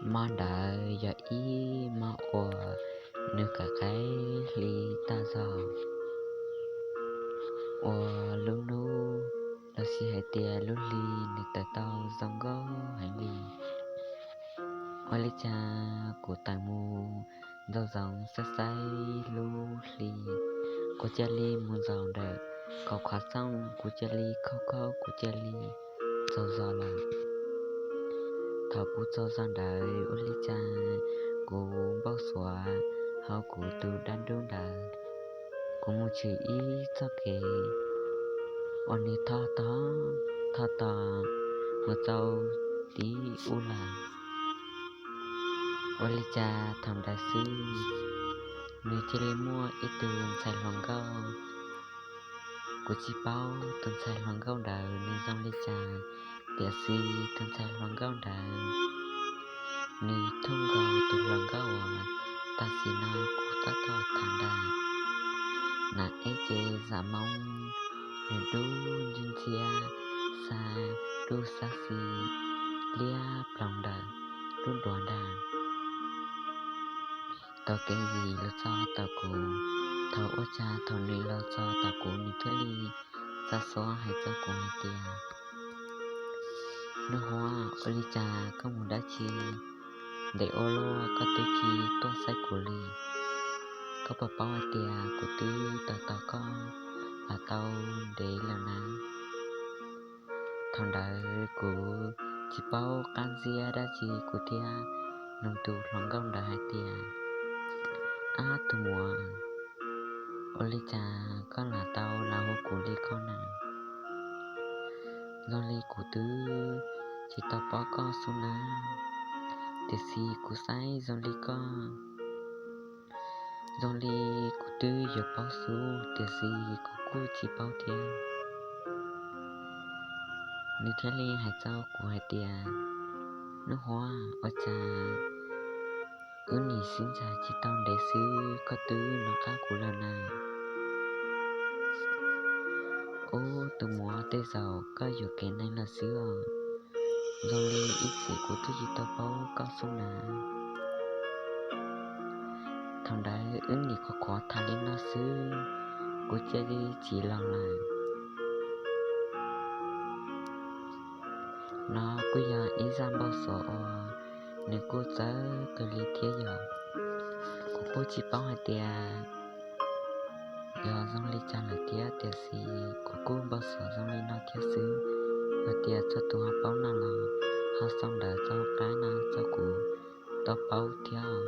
Hmo ntawd yog ib hmo uas nws qaim qaim hli tag zog, uas lub hnub los sis hais tias lub hli nws tawm tau zoo nkauj heev li. Ua li cas kuv tawm mus nraum zoov saib saib lub hli, kuv cia li mus zaum ntawm qhov qhov xooj, kuv cia li khaub khaub, kuv cia li tsaug zog lawm. Thaum kuv tsaug zog ntawd ua li cas kuv npau suav hauv kuv tus dab ntub ntawd, kuv mus tshwm ib txoj kev uas nws thoj tog thoj tog mus txog tib ub lawm. Ua li cas thaum ntawd xwb nws cia li muaj ib tug ntxhais hluas nkauj. Kuv tsis paub tus ntxhais hluas nkauj ntawd nws zoo li cas, tiam sis tus ntxhais hluas nkauj ntawd nws thuj nkaus tus hluas nkauj uas tam sim no kuv tab tom tham ntag. Nas eb ces zam moob, nws dub ntxhiab ntxhiab, xa dub xab xi liab ploog ntawm lub duav ntag. Tau kev yim los txog tom kuv, thaum ua cas thaum nws los txog tom kuv nws thiaj li tsa xov hais rau kuv hais tias, Nuj Huab, ua li cas koj mus dab tsi ntev ua luaj koj twb tsis tuaj saib kuv li? Koj puas paub hais tias kuv twb tos tos koj los tau ntev lawm na? Thaum ntawd kuv tsis paub qab ntxiab dab tsi kuv thiaj nug tus hluas nkauj ntawd hais tias, Ab tus muam, ua li cas koj lam tau los hu kuv li koj na? Zoo li kuv twb tsis tau paub koj xwb na, tiam sis kuv saib zoo li koj, zoo li kuv twb yuav paub xwb tiam sis kuv kuj tsis paub thiab. Nws thiaj li hais rau kuv hais tias, Nuj Huab, ua cas wb nim sib ntsib tsis tau ntev xwb koj twb nov qab kuv lawm na? Ub tus muam, tej zaum koj yuam kev neeg lawm xwb os, zoo li ib txwm kuv twb tsis tau paub koj xwb na. Thaum ntawd wb nim qhuav qhuav tham li no xwb, kuv cia li tsis los lawm. No kuj yog ib zaj npau suav uas nws kuj txawv kawg li thiab yog, kuv kuj tsis paub hais tias yog zoo li cas lawm thiab tiam sis kuv kuj npau suav zoo li no thiab xwb. Yog tias txhua tus ho paub no los ho sau ntawv rau qab no rau kuv tau paub thiab.